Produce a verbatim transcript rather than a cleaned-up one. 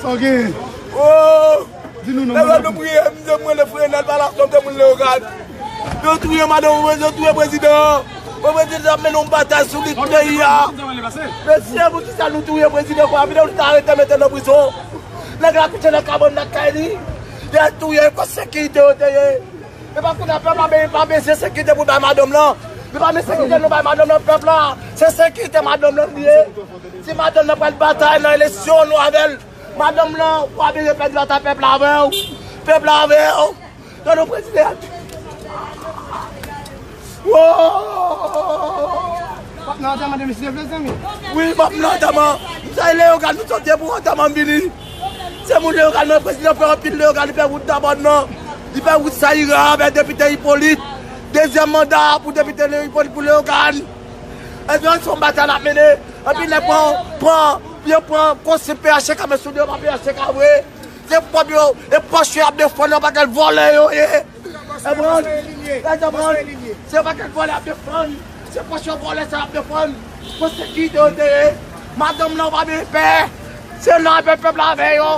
Sa w gen? Oh! Di nou non, mwen, nou priye, m te mwen le Frenèl pa la, m te mwen Leogàn. Yo touye madanm, yo touye prezidan. Bon, prezidan ap mennen yon batay sou lit peyi a. Mesye, poukisa nou touye prezidan kwa? Vide nou ta arete mete nan prizon. Nèg la kouche nan kabann nan kay li. Yo touye, fòs sekirite yo te ye. E pa kounye a pèp la pa bezwen sekirite pou bay madanm lan. Li pa bezwen sekirite nou bay madanm lan pèp la. Se sekirite madanm lan li ye. Si madanm lan pral batay nan eleksyon nou avè l, madanm lan, w ap bezwen pèdi batay pèp la avè w. Pèp la avè w. Tande w prezidan. Wow! W ap nan antèman de misye vle zanmi. Wi, m ap nan antèman. M sa Leogàn, nou sòti pou antèman m vini. Se moun Leogàn, men prezidan fè anpil Leogàn, li fè wout Dabòn nan. Li fè wout Sayira avèk depite Ipolit. Dezyèm manda pou depite Ipolit pou Leogàn. Epi an se yon batay l ap mennen. Epi nèg pran, pran, yo pran konsèy P H K, men sou yo pa P H K vre. Se pòp yo, e pòch yo ap defann, yon pakèt vòlè yo ye. Konprann? Konprann? Se yon pakèt vòlè ap defann. Se pòch yo vòlè sa ap defann. Pou sekirite yo te ye. Madanm nan pa bezwen pè. Se nan avè pèp la avè yo.